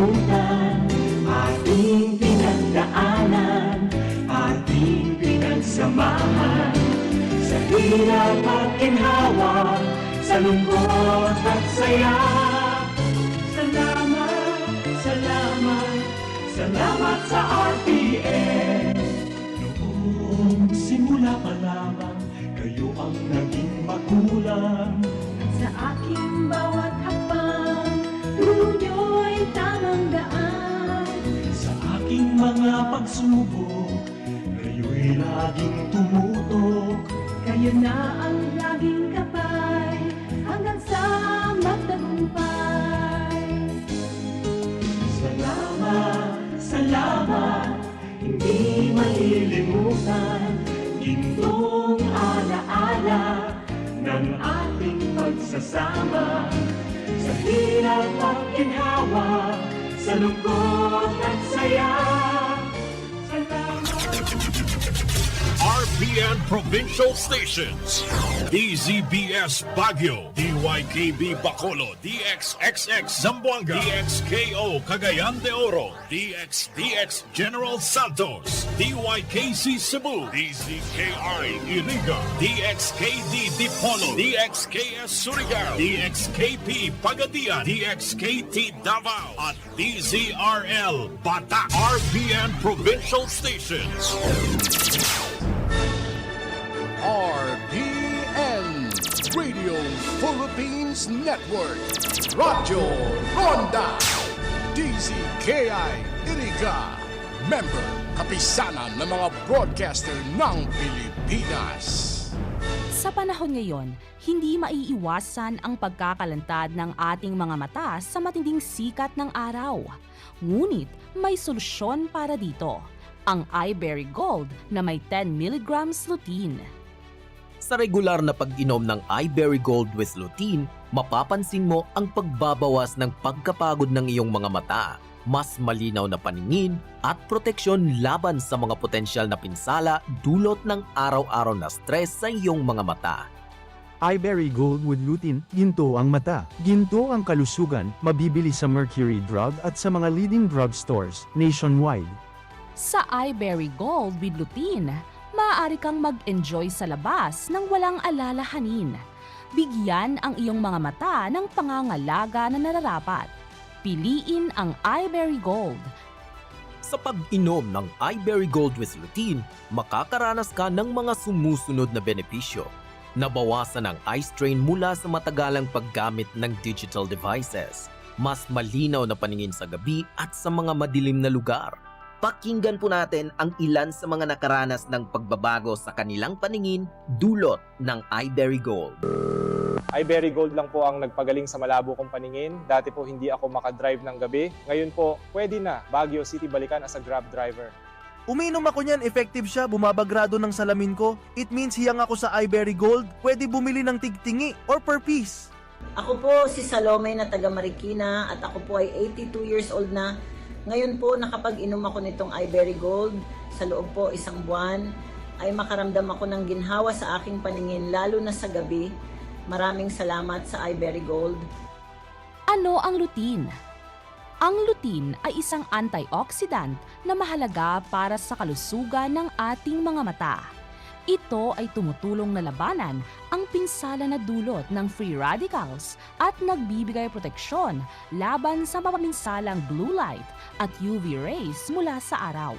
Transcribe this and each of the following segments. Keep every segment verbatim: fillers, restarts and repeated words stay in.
Ating pinagdaanan, ating pinagsamahan, sa hirap at ginhawa, sa lungkot at saya. Salamat, salamat, salamat sa R P N. Noong simula pa lamang, kayo ang naging magulang. Sa aking bawat hakbang, turo niyo'y tamang daan. Sa aking mga pagsubok, kayo'y laging tumutok. Kayo na ang laging gabay, hanggang sa magtagumpay. Salamat, salamat, hindi malilimutan, gintong alaala ng ating pagsasama. Sa hirap at ginhawa, sa lungkot at saya. Salamat. R P N Provincial Stations, D Z B S Baguio, D Y K B Bacolod, D X X X Zamboanga, D X K O Cagayan de Oro, D X D X General Santos, D Y K C Cebu, D Z K I Iriga, D X K D Dipolog, D X K S Surigao, D X K P Pagadian, D X K T Davao, at D Z R L Bata, R P N Provincial Stations. R P N Radio Philippines Network, Radyo Ronda, D Z K I Iriga, member, kapisanan ng mga broadcaster ng Pilipinas. Sa panahon ngayon, hindi maiiwasan ang pagkakalantad ng ating mga mata sa matinding sikat ng araw. Ngunit may solusyon para dito, ang Eyeberry Gold na may ten milligrams lutein. Sa regular na pag-inom ng Eyeberry Gold with lutein, mapapansin mo ang pagbabawas ng pagkapagod ng iyong mga mata, mas malinaw na paningin, at proteksyon laban sa mga potensyal na pinsala dulot ng araw-araw na stress sa iyong mga mata. Eyeberry Gold with lutein, ginto ang mata, ginto ang kalusugan, mabibili sa Mercury Drug at sa mga leading drugstores nationwide. Sa Eyeberry Gold with lutein, maaari kang mag-enjoy sa labas nang walang alalahanin. Bigyan ang iyong mga mata ng pangangalaga na nararapat. Piliin ang Eyeberry Gold. Sa pag-inom ng Eyeberry Gold with lutein, makakaranas ka ng mga sumusunod na benepisyo. Nabawasan ang eye strain mula sa matagalang paggamit ng digital devices. Mas malinaw na paningin sa gabi at sa mga madilim na lugar. Pakinggan po natin ang ilan sa mga nakaranas ng pagbabago sa kanilang paningin dulot ng Eyeberry Gold. Eyeberry Gold lang po ang nagpagaling sa malabo kong paningin. Dati po hindi ako makadrive ng gabi. Ngayon po, pwede na Baguio City balikan as a Grab driver. Umiinom ako niyan, effective siya, bumabagrado ng salamin ko. It means hiyang ako sa Eyeberry Gold, pwede bumili ng tigtingi or per piece. Ako po si Salome na taga Marikina at ako po ay eighty-two years old na. Ngayon po nakapag-inom ako nitong Iberry Gold. Sa loob po isang buwan ay makaramdam ako ng ginhawa sa aking paningin, lalo na sa gabi. Maraming salamat sa Iberry Gold. Ano ang lutein? Ang lutein ay isang antioxidant na mahalaga para sa kalusugan ng ating mga mata. Ito ay tumutulong na labanan ang pinsala na dulot ng free radicals at nagbibigay proteksyon laban sa mapaminsalang blue light at U V rays mula sa araw.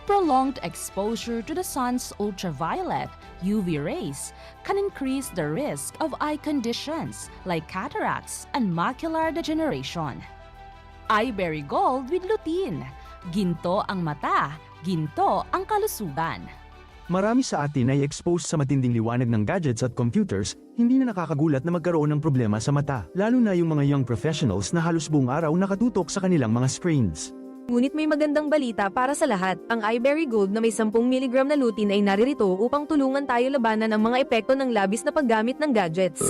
Prolonged exposure to the sun's ultraviolet, U V rays, can increase the risk of eye conditions like cataracts and macular degeneration. Iberry Gold with lutein. Ginto ang mata, ginto ang kalusugan. Marami sa atin ay exposed sa matinding liwanag ng gadgets at computers, hindi na nakakagulat na magkaroon ng problema sa mata, lalo na yung mga young professionals na halos buong araw nakatutok sa kanilang mga screens. Ngunit may magandang balita para sa lahat. Ang Iberry Gold na may sampung miligram na lutein ay naririto upang tulungan tayo labanan ang mga epekto ng labis na paggamit ng gadgets.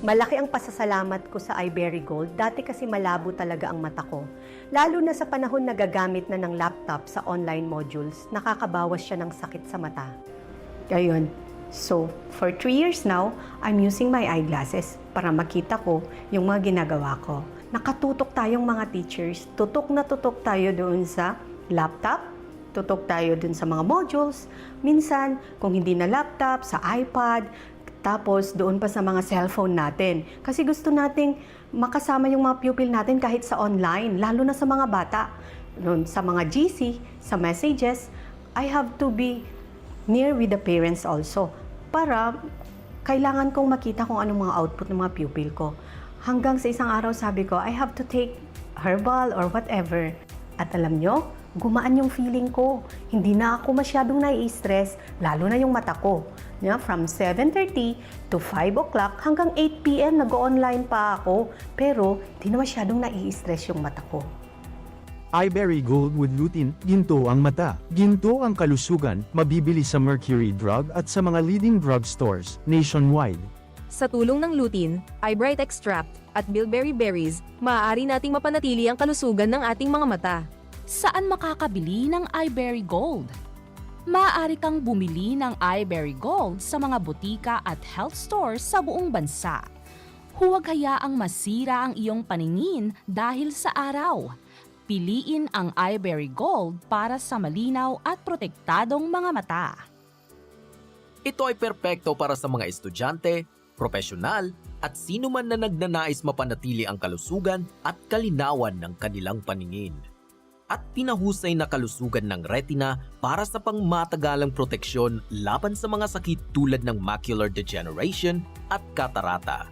Malaki ang pasasalamat ko sa Iberry Gold. Dati kasi malabo talaga ang mata ko. Lalo na sa panahon na gagamit na ng laptop sa online modules, nakakabawas siya ng sakit sa mata. Ayun. So, for three years now, I'm using my eyeglasses para makita ko yung mga ginagawa ko. Nakatutok tayong mga teachers. Tutok na tutok tayo doon sa laptop, tutok tayo doon sa mga modules. Minsan, kung hindi na laptop, sa iPad, tapos doon pa sa mga cellphone natin. Kasi gusto nating makasama yung mga pupil natin kahit sa online, lalo na sa mga bata. Doon sa mga G C, sa messages, I have to be near with the parents also para kailangan kong makita kung anong mga output ng mga pupil ko. Hanggang sa isang araw sabi ko, "I have to take herbal or whatever." At alam nyo, gumaan yung feeling ko. Hindi na ako masyadong nai-stress, lalo na yung mata ko. Yeah, from seven thirty to five o'clock hanggang eight p m nag-o-online pa ako. Pero di na masyadong nai-stress yung mata ko. Iberry Gold with Lutein, ginto ang mata, ginto ang kalusugan, mabibili sa Mercury Drug at sa mga leading drugstores nationwide. Sa tulong ng lutein, eyebright extract, at bilberry berries, maaari nating mapanatili ang kalusugan ng ating mga mata. Saan makakabili ng Iberry Gold? Maaari kang bumili ng Iberry Gold sa mga botika at health stores sa buong bansa. Huwag hayaang masira ang iyong paningin dahil sa araw. Piliin ang Iberry Gold para sa malinaw at protektadong mga mata. Ito ay perpekto para sa mga estudyante, profesyonal, at sino man na nagnanais mapanatili ang kalusugan at kalinawan ng kanilang paningin. At pinahusay na kalusugan ng retina para sa pangmatagalang proteksyon laban sa mga sakit tulad ng macular degeneration at katarata.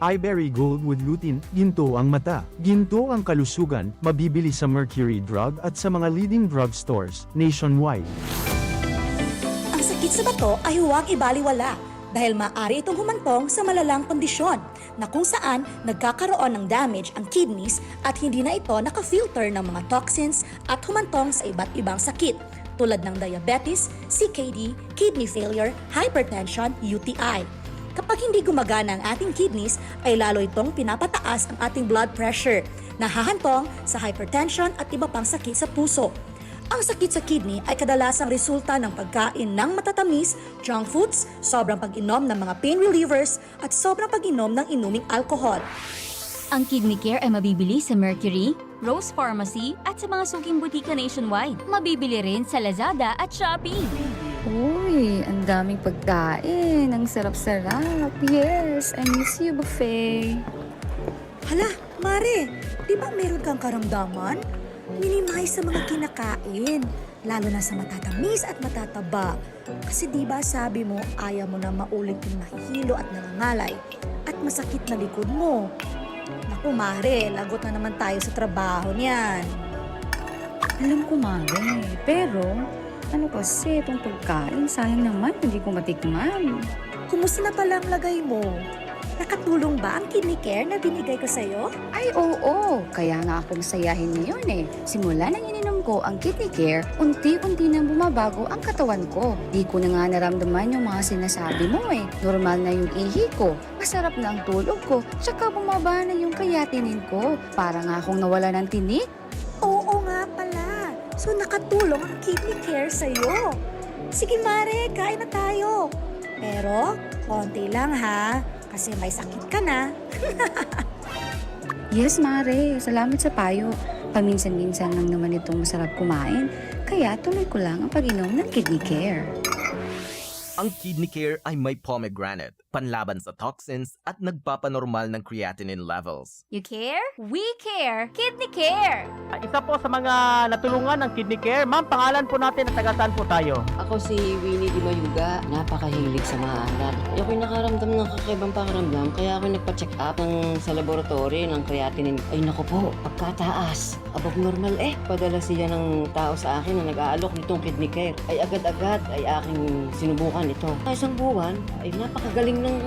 Iberry Gold with Lutein, ginto ang mata, ginto ang kalusugan, mabibili sa Mercury Drug at sa mga leading drugstores nationwide. Ang sakit sa bato ay huwag ibaliwala dahil maaari itong humantong sa malalang kondisyon na kung saan nagkakaroon ng damage ang kidneys at hindi na ito naka-filter ng mga toxins at humantong sa iba't ibang sakit tulad ng diabetes, C K D, kidney failure, hypertension, U T I. Kapag hindi gumagana ang ating kidneys, ay lalo itong pinapataas ang ating blood pressure, nahahantong sa hypertension at iba pang sakit sa puso. Ang sakit sa kidney ay kadalasang resulta ng pagkain ng matatamis, junk foods, sobrang pag-inom ng mga pain relievers, at sobrang pag-inom ng inuming alkohol. Ang Kidney Care ay mabibili sa Mercury, Rose Pharmacy at sa mga suking butika nationwide. Mabibili rin sa Lazada at Shopee. Uy, ang daming pagkain. Ang sarap-sarap. Yes, I miss you, buffet. Hala, Mare, di ba meron kang karamdaman? Minimize sa mga kinakain, lalo na sa matatamis at matataba. Kasi di ba sabi mo, ayaw mo na maulit yung nahihilo at nangangalay at masakit na likod mo. Naku, Mare, lagot na naman tayo sa trabaho niyan. Alam ko, Mare. Pero, ano kasi itong pagkain? Sayang naman, hindi ko matikman. Kumusta na pala ang lagay mo? Nakatulong ba ang Kidney Care na binigay ko sa'yo? Ay, oo! Kaya nga akong sayahin ngayon eh. Simula nang ininom ko ang Kidney Care, unti-unti nang bumabago ang katawan ko. Di ko na nga naramdaman yung mga sinasabi mo eh. Normal na yung ihi ko, masarap na ang tulog ko, tsaka bumaba na yung creatinine ko. Parang akong nawala ng tinik. Oo nga pala. So nakatulong ang Kidney Care sa'yo. Sige Mare, kain na tayo. Pero, konti lang ha. Kasi may sakit ka na. Yes, Mare. Salamat sa payo. Paminsan-minsan lang naman itong masarap kumain. Kaya tuloy ko lang ang pag-inom ng Kidney Care. Ang Kidney Care ay may pomegranate, panlaban sa toxins at nagpapanormal ng creatinine levels. You care? We care! Kidney Care! Ah, isa po sa mga natulungan ng Kidney Care. Ma'am, pangalan po natin at taga saan po tayo? Ako si Winnie Di Mayuga, napakahilig sa maalat. Ako'y nakaramdam ng kakaibang pakiramdam, kaya ako nagpa-check up ng, sa laboratory ng creatinine. Ay naku po, pagkataas. Above normal eh. Padala siya ng tao sa akin na nag-aalok nitong Kidney Care. Ay agad-agad ay aking sinubukan ito. Sa isang buwan, ay napakagaling ng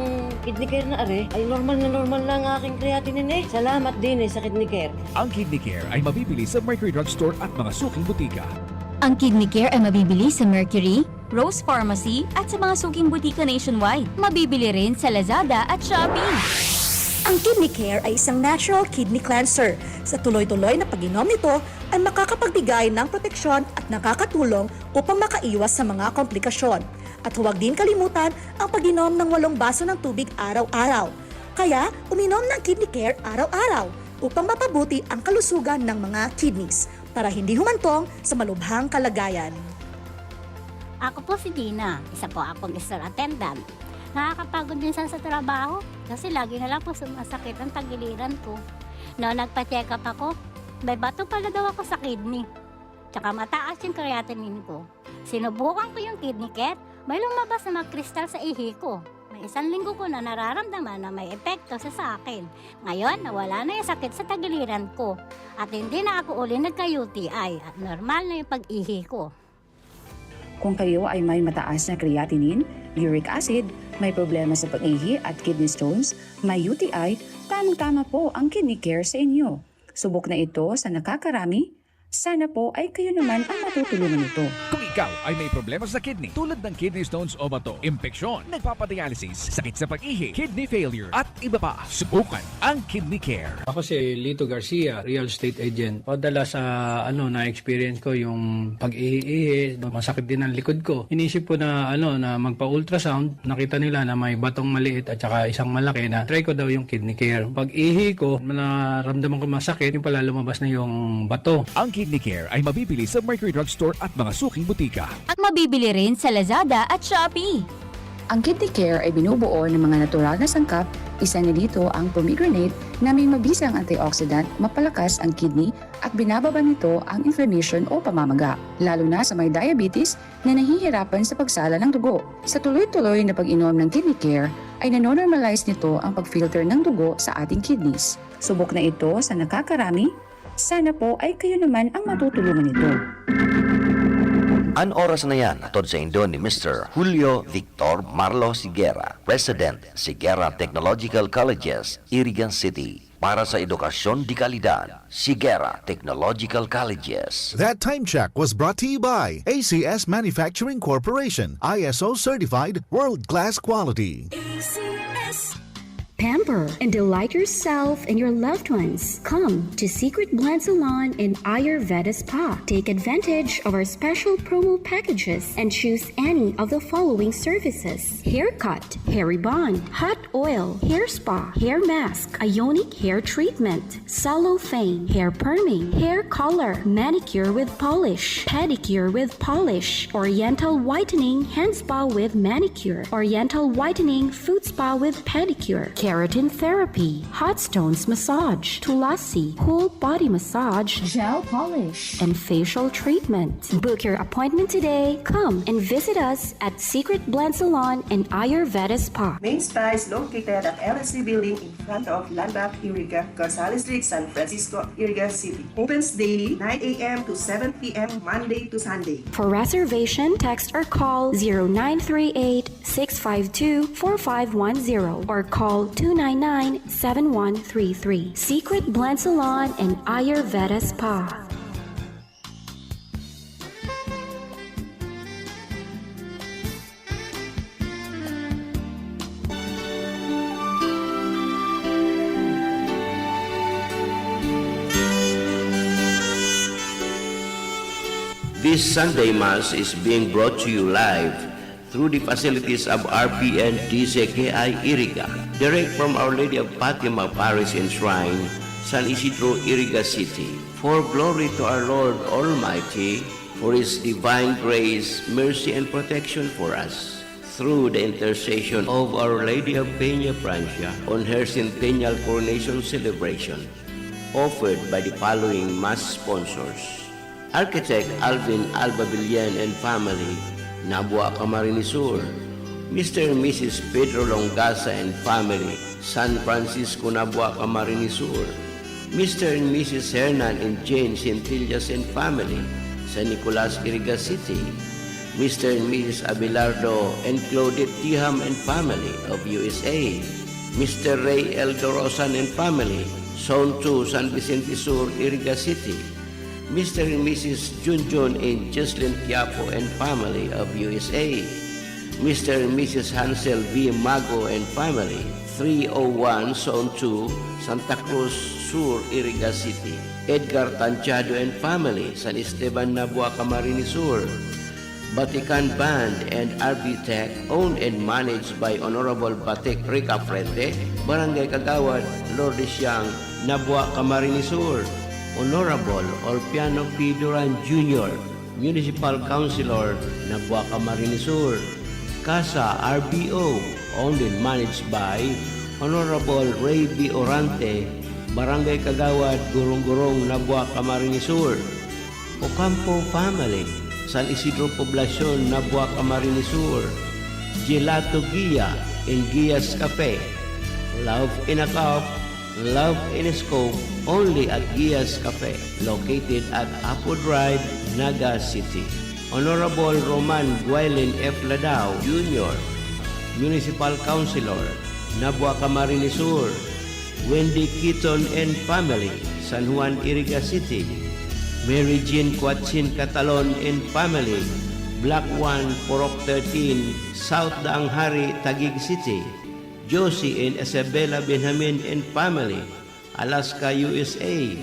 Kidney Care na are. Ay normal na normal lang ang aking creatinine eh. Salamat din eh sa Kidney Care. Ang Kidney Care ay mabibili sa Mercury Drugstore at mga suking butika. Ang Kidney Care ay mabibili sa Mercury, Rose Pharmacy at sa mga suking butika nationwide. Mabibili rin sa Lazada at Shopee. Ang Kidney Care ay isang natural kidney cleanser. Sa tuloy-tuloy na pag-inom nito, ay makakapagbigay ng proteksyon at nakakatulong upang makaiwas sa mga komplikasyon. At huwag din kalimutan ang pag-inom ng walong baso ng tubig araw-araw. Kaya, uminom ng Kidney Care araw-araw. upang mapabuti ang kalusugan ng mga kidneys para hindi humantong sa malubhang kalagayan. Ako po si Dina, isa po akong store attendant. Nakakapagod minsan sa trabaho kasi lagi na lang po sumasakit ang tagiliran ko. No, nagpa-check up ako, may bato pala daw ako sa kidney. Tsaka mataas yung creatinine ko. Sinubukan ko yung kidney care, may lumabas na mga kristal sa ihi ko. May isang linggo ko na nararamdaman na may epekto sa sa akin. Ngayon, nawala na yung sakit sa tagiliran ko. At hindi na ako uli nagka-U T I at normal na yung pag-ihi ko. Kung kayo ay may mataas na creatinine, uric acid, may problema sa pag-ihi at kidney stones, may U T I, tamang-tama po ang Kidney Care sa inyo. Subok na ito sa nakakarami. Sana po ay kayo naman ang matutulungan nito. Kung ikaw ay may problema sa kidney tulad ng kidney stones o bato, impeksyon, nagpapadialysis, sakit sa pag-ihi, kidney failure, at iba pa, subukan ang Kidney Care. Ako si Lito Garcia, real estate agent. Padala sa ano na experience ko yung pag-ihi-ihi, masakit din ang likod ko. Inisip ko na ano na magpa-ultrasound, nakita nila na may batong maliit at saka isang malaki na try ko daw yung Kidney Care. Pag-ihi ko, naramdaman ko masakit, yung pala lumabas na yung bato. Ang Kidney Care ay mabibili sa Mercury Drugstore at mga suking butika. At mabibili rin sa Lazada at Shopee. Ang Kidney Care ay binubuo ng mga natural na sangkap, isa na dito ang pomegranate na may mabisang antioxidant, mapalakas ang kidney at binababa nito ang inflammation o pamamaga, lalo na sa may diabetes na nahihirapan sa pagsala ng dugo. Sa tuloy-tuloy na pag-inom ng Kidney Care ay nanonormalize nito ang pag-filter ng dugo sa ating kidneys. Subok na ito sa nakakarami. Sana po ay kayo naman ang matutulungan nito. An oras na yan, hatod saindo ni Mister Julio Victor Marlo Sigera, President, Sigera Technological Colleges, Iriga City. Para sa edukasyon de kalidad, Sigera Technological Colleges. That time check was brought to you by A C S Manufacturing Corporation, I S O certified, world-class quality. Pamper and delight yourself and your loved ones. Come to Secret Blend Salon and Ayurveda Spa. Take advantage of our special promo packages and choose any of the following services: haircut, hair rebond, hot oil, hair spa, hair mask, ionic hair treatment, cellophane, hair perming, hair color, manicure with polish, pedicure with polish, oriental whitening, hand spa with manicure, oriental whitening, foot spa with pedicure, keratin therapy, hot stones massage, tulasi, whole body massage, gel polish, and facial treatment. Book your appointment today. Come and visit us at Secret Blend Salon and Ayurveda Spa. Main Spa is located at L S C Building in front of Landmark Iriga, Gonzales Street, San Francisco, Iriga City. Opens daily, nine a.m. to seven p.m., Monday to Sunday. For reservation, text or call zero nine three eight, six five two, four five one zero or call two nine nine, seven one three three. Secret Blend Salon and Ayurveda Spa. This Sunday Mass is being brought to you live through the facilities of R P N D C K I Iriga, direct from Our Lady of Fatima Parish and Shrine, San Isidro, Iriga City. For glory to our Lord Almighty, for His divine grace, mercy, and protection for us. Through the intercession of Our Lady of Peña Francia on her centennial coronation celebration, offered by the following Mass sponsors: Architect Alvin Alba Villen and family, Nabua, Camarines Sur; Mister and Missus Pedro Longasa and family, San Francisco, Nabua, Camarines Sur; Mister and Missus Hernan and Jane Centellas and family, San Nicolas, Iriga City; Mister and Missus Abelardo and Claudette Tiham and family of U S A; Mister Ray L. Dorosan and family, Zone two, San Vicente Sur, Iriga City; Mister and Missus Junjun and Jocelyn Quiapo and family of U S A; Mister and Missus Hansel V. Mago and family, three oh one Zone two, Santa Cruz Sur, Iriga City; Edgar Tanchado and family, San Esteban, Nabua, Camarines Sur; Vatican Band and R B Tech, owned and managed by Honorable Batik Rica Frente, Barangay Kagawad, Lourdes Siang, Nabua, Camarines Sur, Honorable Orpiano P. Duran Junior, Municipal Councilor, Nabua, Camarines Sur. CASA R B O, owned and managed by Honorable Ray B. Orante, Barangay Kagawad, Gurong-Gurong, Nabua, Camarines Sur. Ocampo family, San Isidro Poblacion, Nabua, Camarines Sur. Gelato Gia and Gia's Cafe. Love in a cup, love in a scoop, only at Gia's Cafe, located at Apo Drive, Naga City. Honorable Roman Guilen F. Ladao Junior, Municipal Councilor, Nabua, Camarines Sur. Wendy Kiton and family, San Juan, Iriga City. Mary Jean Cuatsin Catalon and family, Block one, Purok thirteen, South Daang Hari, Taguig City. Josie and Isabella Benjamin and family, Alaska, U S A.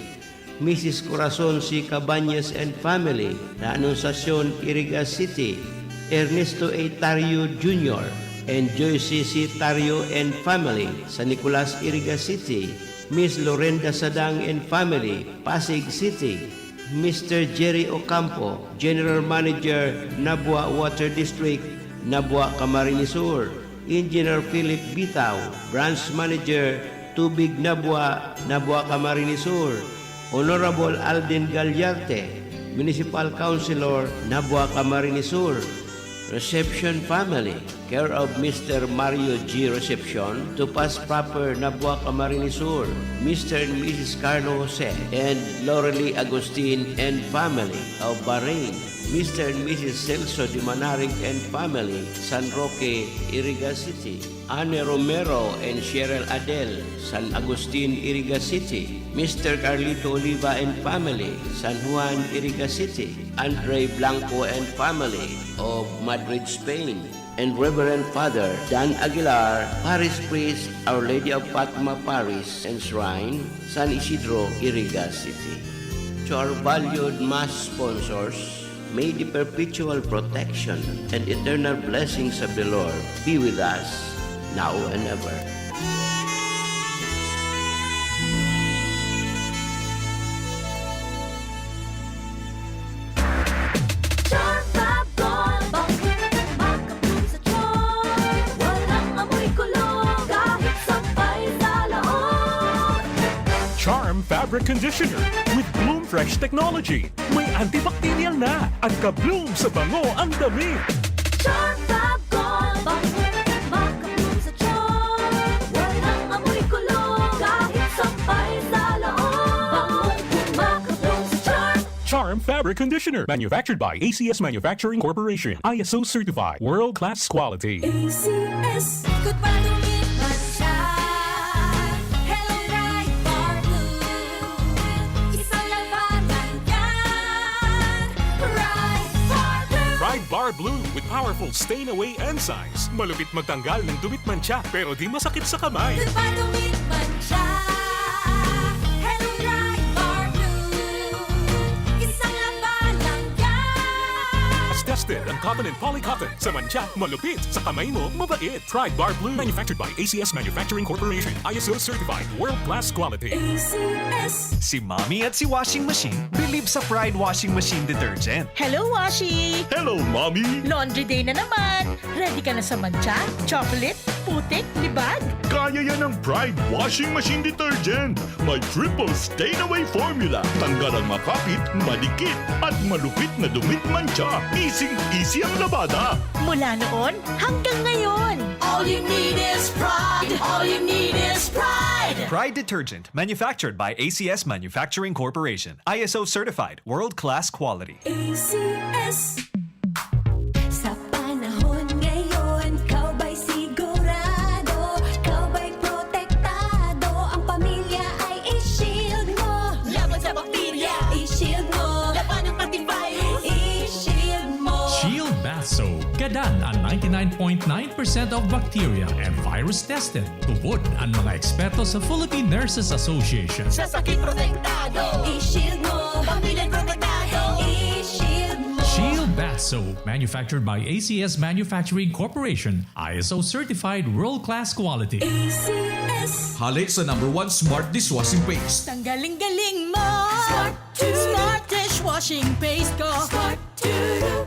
Misis Corazon C. Cabañas and family, Anunciacion, Iriga City. Ernesto A. Tario Junior and Joyce C. Tario and family, San Nicolas, Iriga City. Miss Lorenda Sadang and family, Pasig City. Mister Jerry Ocampo, General Manager, Nabua Water District, Nabua, Camarines Sur. Engineer Philip Bitao, Branch Manager, Tubig, Nabua, Nabua, Camarines Sur. Honorable Alden Gallarte, Municipal Councilor, Nabua, Camarines Sur. Reception family, care of Mister Mario G. Recepcion, Tupas Proper, Nabua, Camarines Sur. Mister and Missus Carlo Jose and Lorelie Agustin and family of Bahrain. Mister and Missus Celso Dimanarig and family, San Roque, Iriga City. Anne Romero and Cheryl Adel, San Agustin, Iriga City. Mister Carlito Oliva and family, San Juan, Iriga City. Andre Blanco and family of Madrid, Spain. And Reverend Father Dan Aguilar, Parish Priest, Our Lady of Fatima Parish and Shrine, San Isidro, Iriga City. To our valued mass sponsors, may the perpetual protection and eternal blessings of the Lord be with us now and ever. Charm Fab Gold, bangkong makabloom sa charm. Walang amoy kulog, kahit sampay sa laog. Charm Fabric Conditioner with Bloom Fresh Technology. May antibacterial na at ka-bloom sa bango ang damit. Charm Fab Gold, bangkong makabloom sa charm. Walang amoy kulog, kahit sampay sa laog. Bangkong makabloom sa charm. Charm Fabric Conditioner, manufactured by A C S Manufacturing Corporation, I S O certified, world-class quality. A C S. Ikot pa, dumit man siya. Hello, Pride Bar Blue. Isang labanan yan. Pride Bar Blue. Pride Bar Blue with powerful stain away enzymes. Malupit magtanggal ng dumit mantsa, pero di masakit sa kamay. Ikot pa, dumit man siya. Hello, Pride Bar Blue. Isang labanan yan. As tested ang cotton and poly cotton. Sa mantsa, malupit. Sa kamay mo, mabait. Pride Bar Blue. Manufactured by A C S Manufacturing Corporation. I S O certified. World class quality. A C S. Si Mommy at si Washing Machine believe sa Pride Washing Machine Detergent. Hello, Washi! Hello, Mommy! Laundry day na naman! Ready ka na sa mantsa, chocolate, putik, libag? Kaya yan ng Pride Washing Machine Detergent! May triple stain away formula. Tanggal ang makapit, madikit, at malupit na dumit mantsa. Easy-easy ang labada. Mula noon hanggang ngayon. All you need is Pride. All you need is Pride. Pride Detergent, manufactured by A C S Manufacturing Corporation. I S O certified, world-class quality. A C S. Sa panahon ngayon, ikaw ba'y sigurado? Ikaw ba'y protektado? Ang pamilya ay i-shield mo. Laban sa bakterya, i-shield mo. Labanan pati virus, i-shield mo. Shield Bath Soap. Gadan ang ninety-nine point nine percent of bacteria and virus tested. Tubod ang mga eksperto sa Philippine Nurses Association. Sa sakit protektado, i-shield mo. Pamilya protektado, i-shield mo. Shield Bath So, manufactured by A C S Manufacturing Corporation, I S O certified world-class quality. A C S. Hale sa number one smart dishwashing paste. Tanggaling-galing mo! Smart to. Smart dishwashing paste ko. Smart to.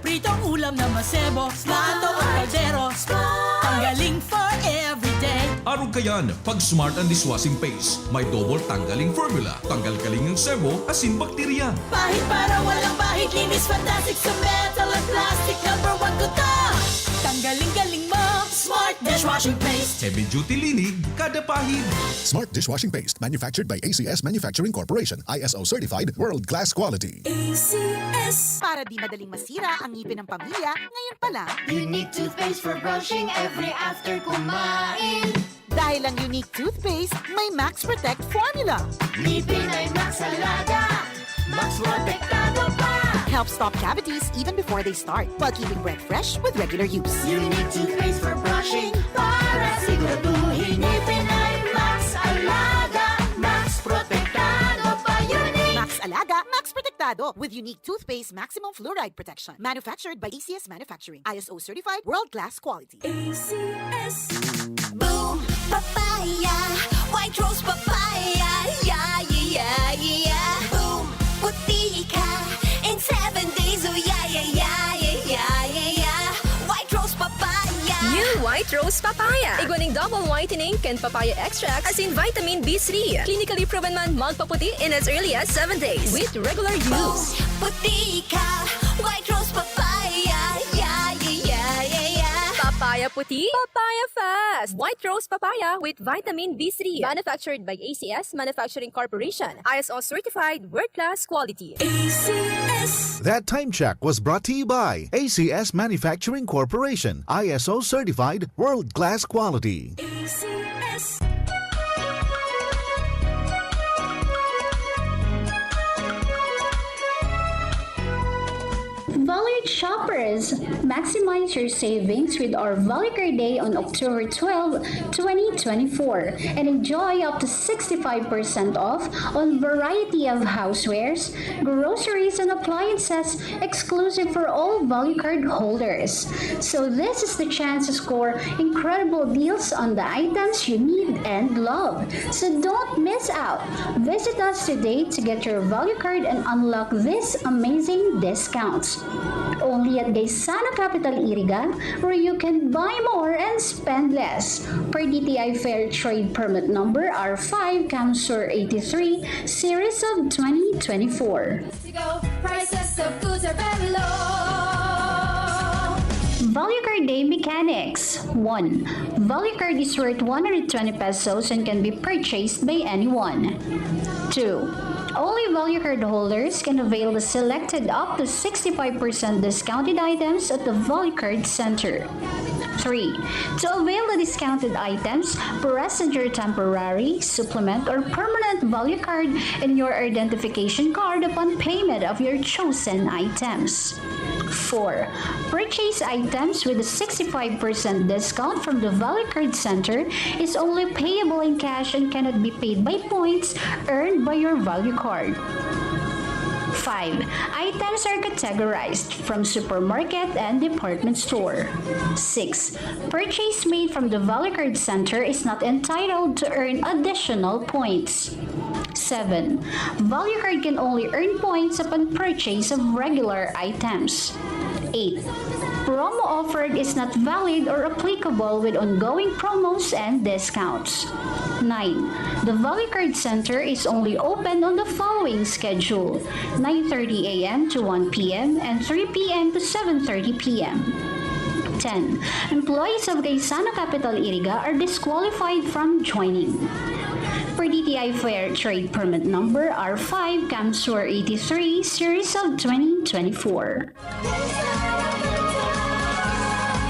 Pritong ulam na masebo. Smart. Plato o kaldero. Smart. Tanggaling for everyday. Arog kayan, pag Smart ang dishwashing paste, may double tanggaling formula. Tanggal-galing ang sebo asin bakterya. Pahid para walang bahid, linis fantastic sa metal at plastic. Number one ko to! Tanggaling-galing mo, Smart Dishwashing Paste. Heavy duty linig, kada pahid. Smart dishwashing paste, manufactured by A C S Manufacturing Corporation, I S O certified, world class quality. A C S. Para di madaling masira ang ngipin ng pamilya, ngayon pa lang. Unique toothpaste for brushing every after kumain. Dahil ang Unique Toothpaste may Max Protect Formula. Ngipin ay Max Alaga, Max Protektado pa. Help stop cavities even before they start, while keeping breath fresh with regular use. Unique toothpaste for brushing para siguraduhin ngipin ay Max Alaga, Max Protektado pa. Unique. Max Alaga, Max Protektado with Unique Toothpaste Maximum Fluoride Protection. Manufactured by A C S Manufacturing. I S O certified, world-class quality. A C S. Boom Papaya, White Rose Papaya, yeah, yeah, yeah, yeah. Boom, puti ka in seven days, oh yeah, yeah, yeah, yeah, yeah, yeah, yeah. White Rose Papaya. New White Rose Papaya. Igwa nin double whitening kan papaya extract asin vitamin B three. Clinically proven man magpaputi in as early as seven days with regular use. Boom, puti ka, White Rose Papaya, yeah, yeah, yeah, yeah, yeah. Papaya puti, papaya fast. White Rose Papaya with vitamin B three. Manufactured by A C S Manufacturing Corporation. I S O certified, world-class quality. A C S. That time check was brought to you by A C S Manufacturing Corporation, I S O certified, world-class quality. A C S. Valued shoppers, maximize your savings with our Valuecard Day on October twelve, twenty twenty-four, and enjoy up to sixty-five percent off on variety of housewares, groceries, and appliances exclusive for all Valuecard holders. So this is the chance to score incredible deals on the items you need and love. So don't miss out. Visit us today to get your Valuecard and unlock these amazing discounts. Only at Gaisano Capital Iriga, where you can buy more and spend less. Per D T I Fair Trade Permit Number R five, CamSur eighty-three, Series of twenty twenty-four. Sigaw, prices of goods are very low. Valuecard Day Mechanics. One. Valuecard is worth one hundred twenty pesos and can be purchased by anyone. Two. Only Valuecard holders can avail the selected up to sixty-five percent discounted items at the Valuecard Center. Three. To avail the discounted items, present your temporary, supplement, or permanent Valuecard in your identification card upon payment of your chosen items. Four. Purchase items with a sixty-five percent discount from the Valuecard Center is only payable in cash and cannot be paid by points earned by your Valuecard. Five. Items are categorized from supermarket and department store. Six. Purchase made from the Valuecard Center is not entitled to earn additional points. Seven. Valuecard can only earn points upon purchase of regular items. Eight. Promo offered is not valid or applicable with ongoing promos and discounts. Nine. The Valuecard Center is only open on the following schedule: nine thirty a m to one p m and three p m to seven thirty p m. Ten. Employees of Gaisano Capital Iriga are disqualified from joining. Per D T I Fair Trade Permit Number R five, CamSur eighty-three, Series of twenty twenty-four.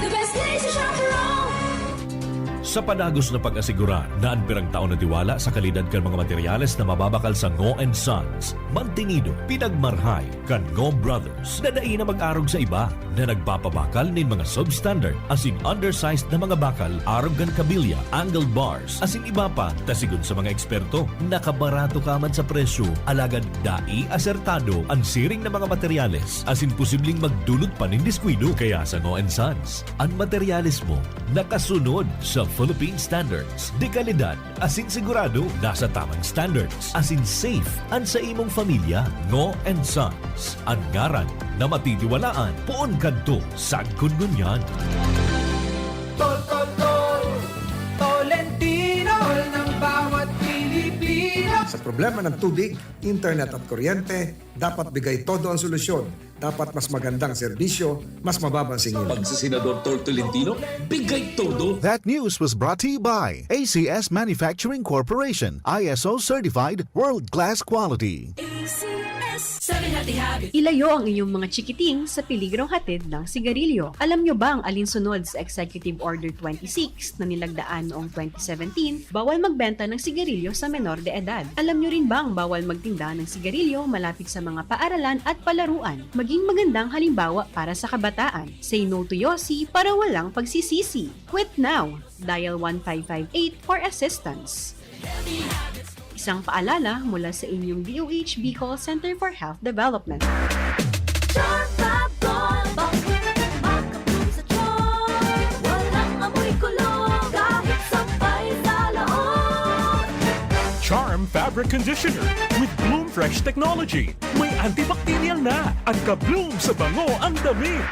The best place to shop around. Sa padagos na pag-asigurar na an pirang taon na tiwala sa kalidad kan mga materyales na mababakal sa Ngo and Sons, mantinido, pinagmarhay kan Ngo Brothers na dai na mag-arog sa iba na nagpapabakal nin mga substandard asin undersized na mga bakal arog kan kabilya, angle bars, asin iba pa, ta sigon sa mga eksperto, nakabarato ka man sa presyo, alagad dai asertado an siring na mga materyales asin posibleng magdulot pa nin diskuido. Kaya sa Ngo and Sons, an materyales mo nakasunod sa Philippine standards, de kalidad asin sigurado nasa tamang standards asin safe an sa imong pamilya. Ngo and Sons, an ngaran na matitiwalaan poon kadto sagkod ngunyan. Tol, tol, tol, Tolentino, tol ng bawat Pilipino. Sa problema ng tubig, internet at kuryente, dapat bigay todo ang solusyon. Dapat mas magandang serbisyo, mas mababang singil. Pag si Senador Tol Tolentino, bigay todo. That news was brought to you by A C S Manufacturing Corporation, I S O certified, world-class quality. A C S, sabi hati-hati. Ilayo ang inyong mga chikiting sa peligrong hatid ng sigarilyo. Alam nyo ba ang alinsunod sa Executive Order twenty-six na nilagdaan noong twenty seventeen? Bawal magbenta ng sigarilyo sa menor de edad. Alam nyo rin bang bawal magtinda ng sigarilyo malapit sa mga paaralan at palaruan? Maging magandang halimbawa para sa kabataan. Say no to Yossi para walang pagsisisi. Quit now! Dial one five five eight for assistance. Isang paalala mula sa inyong D O H Bicol Center for Health Development. Sharp Fab Gold, bangkong makapulong sa tiyan. Walang amoy kulog, kahit sampay sa loob. Charm Fabric Conditioner with Bloom Fresh Technology. May antibacterial na. Ang ka-bloom sa bango ang damit.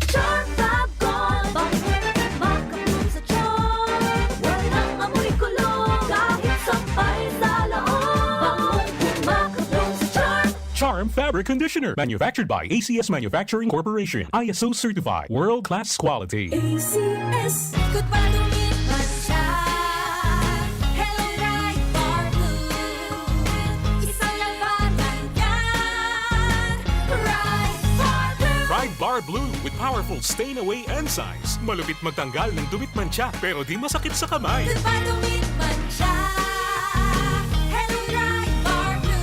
Charm Fab Gold, bangkong makapulong sa tiyan. Walang amoy kulog, kahit sampay sa loob. Bangkong makapulong sa tiyan. Charm Fabric Conditioner, manufactured by A C S Manufacturing Corporation, I S O certified, world-class quality. A C S. Ikot pa, dumit man siya. Hello, Pride Bar Blue. Isang labanan yan. Pride Bar Blue. Pride Bar Blue with powerful stain away enzymes. Malupit magtanggal ng dumit mantsa, pero di masakit sa kamay. Ikot pa, dumit man siya. Hello, Pride Bar Blue.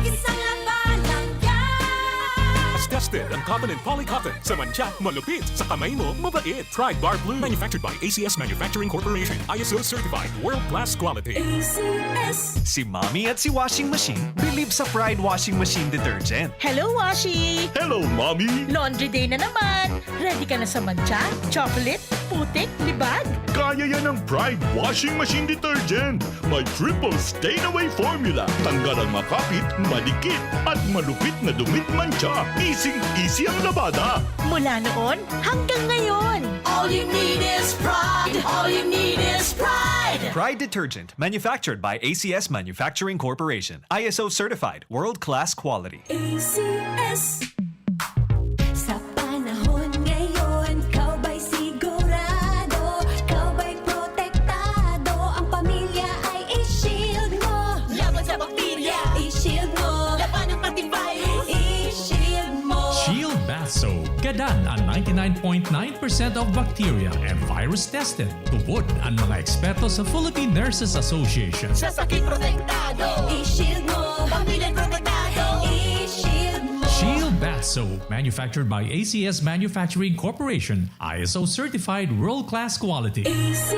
Isang labanan yan. As tested ang cotton and poly cotton. Sa mantsa, malupit. Sa kamay mo, mabait. Pride Bar Blue. Manufactured by A C S Manufacturing Corporation. I S O certified. World class quality. A C S. Si Mommy at si Washing Machine believe sa Pride Washing Machine Detergent. Hello, Washi! Hello, Mommy! Laundry day na naman! Ready ka na sa mantsa, chocolate, putik, libag? Kaya yan ng Pride Washing Machine Detergent. May triple stain away formula. Tanggal ang makapit, madikit, at malupit na dumit mantsa. Easy-easy ang labada. Mula noon hanggang ngayon. All you need is Pride. All you need is Pride. Pride Detergent, manufactured by A C S Manufacturing Corporation. I S O certified, world-class quality. A C S. Sa panahon ngayon, ikaw ba'y sigurado? Ikaw ba'y protektado? Ang pamilya ay i-shield mo. Laban sa bakterya, i-shield mo. Labanan pati virus, i-shield mo. Shield Bath Soap. Gadan an ninety-nine point nine percent of bacteria and virus tested. Tubod an mga eksperto sa Philippine Nurses Association. Sa sakit protektado, i-shield mo. Pamilya protektado, i-shield mo. Shield Bath Soap, manufactured by A C S Manufacturing Corporation, I S O certified world-class quality. A C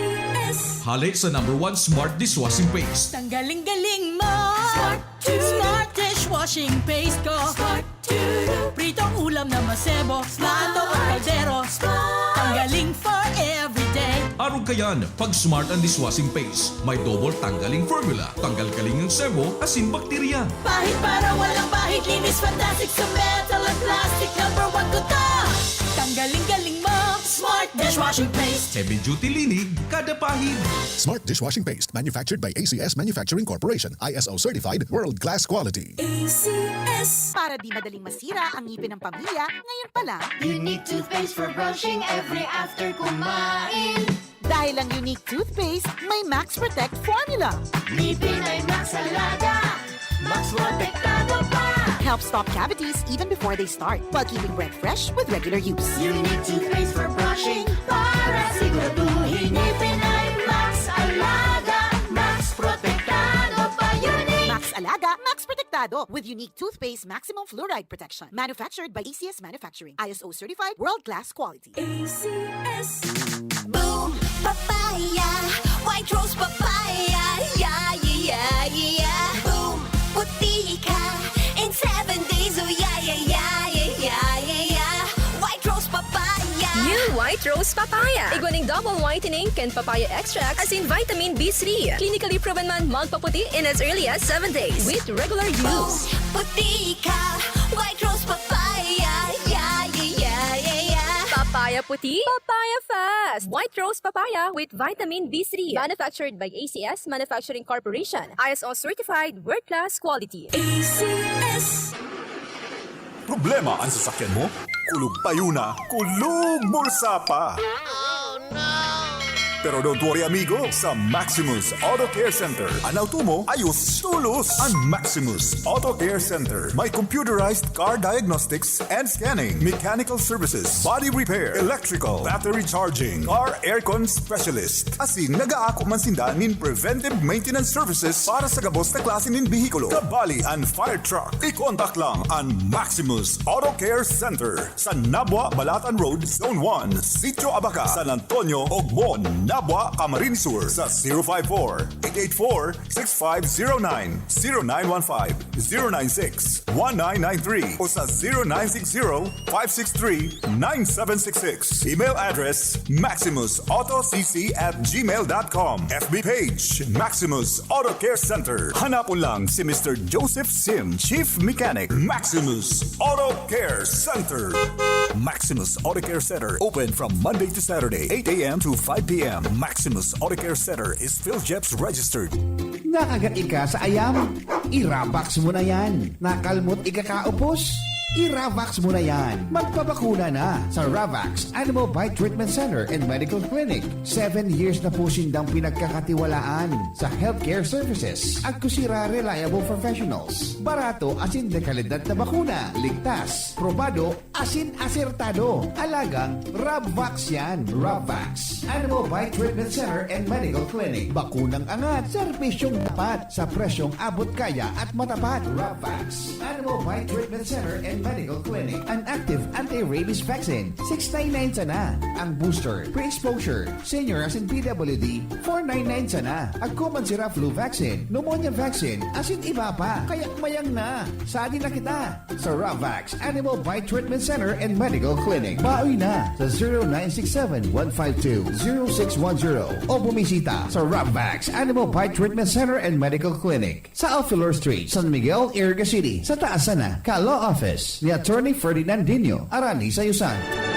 S. Hali sa number one smart dishwashing paste. Tanggaling-galing mo! Smart Smart dishwashing paste ko. Smart Pritong ulam na masebo. Smart ang kaldero. Tanggaling for everyday. Arog kayan, pag Smart ang dishwashing paste. May double tanggaling formula. Tanggal kaling ang sebo, asin bakterya. Pahid para walang bahid. Linis fantastic sa metal at plastic. Number one ko to. Tanggaling-galing mo. Smart dishwashing paste. Heavy duty linig, kada pahid. Smart dishwashing paste, manufactured by A C S Manufacturing Corporation, I S O certified, world class quality. A C S. Para di madaling masira ang ngipin ng pamilya, ngayon pa lang. Unique toothpaste for brushing every after kumain. Dahil ang Unique Toothpaste may Max Protect Formula. Ngipin ay Max Alaga, Max Protektado pa. Helps stop cavities even before they start, while keeping breath fresh with regular use. Unique toothpaste for brushing para siguraduhin ngipin ay Max Alaga, Max Protektado pa. Unique! Max Alaga, Max Protektado, with Unique Toothpaste Maximum Fluoride Protection. Manufactured by A C S Manufacturing. I S O certified, world-class quality. A C S. Boom! Papaya! White Rose Papaya! Yeah, yeah, yeah, yeah! Boom! Puti ka in seven days! Oh, yeah, yeah, yeah, yeah, yeah, yeah, yeah! White Rose Papaya! New White Rose Papaya. Igwa ning double whitening kan papaya extract asin vitamin B three. Clinically proven man magpaputi in as early as seven days with regular use. Puti ka! White Rose Papaya! Yeah, yeah, yeah, yeah, yeah! Papaya puti, papaya fast. White Rose Papaya with vitamin B three. Manufactured by A C S Manufacturing Corporation. I S O certified, world-class quality. A C S. Problema an sasakyan mo? Kulog payo na, kulog bulsa pa! Pero don't worry, amigo. Sa Maximus Auto Care Center, an auto mo ayos tolos. An Maximus Auto Care Center may computerized car diagnostics and scanning, mechanical services, body repair, electrical, battery charging, car aircon specialist. Asin nagaako man sinda nin preventive maintenance services para sa gabos na klase nin behikulo, kabali an fire truck. I-contact lang an Maximus Auto Care Center sa Nabua, Balatan Road, Zone one, Sitio Abaca, San Antonio, Ogbon, Nabua, Camarines Sur, sa zero five four, eight eight four, six five zero nine, zero nine one five, zero nine six, one nine nine three o sa zero nine six zero, five six three, nine seven six six. Email address, maximus auto c c at gmail dot com. F B page, Maximus Auto Care Center. Hanapon lang si Mister Joseph Sim, Chief Mechanic, Maximus Auto Care Center. Maximus Auto Care Center, open from Monday to Saturday, eight a.m. to five p.m. Maximus Auto Care Center is PhilGEPS registered. Nakagat ika sa ayam? I-Ravax mo na yan. Nakalmot ika kaupos? I-Ravax mo na yan. Magpabakuna na sa Ravax Animal Bite Treatment Center and Medical Clinic. Seven years na po sindang pinagkakatiwalaan sa healthcare services. Agkusira reliable professionals. Barato asin de kalidad na bakuna. Ligtas, probado, asin asertado. Alagang Ravax yan. Ravax Animal Bite Treatment Center and Medical Clinic. Bakunang angat, serbisyong tapat, sa presyong abot kaya at matapat. Ravax Animal Bite Treatment Center and Medical Clinic. An active anti-rabies vaccine, six nine nine sana. Ang booster, pre-exposure, senior asin P W D, four nine nine sana. Agko man sira flu vaccine, pneumonia vaccine, asin iba pa. Kaya mayang na. Sadi na kita sa Ravax Animal Bite Treatment Center and Medical Clinic. Baoy na sa zero nine six seven, one five two, zero six one zero o bumisita sa Ravax Animal Bite Treatment Center and Medical Clinic sa Alfilor Street, San Miguel, Iriga City, sa taas sana ka Law Office ni Attorney Ferdinand Dino, Arani Sayusan.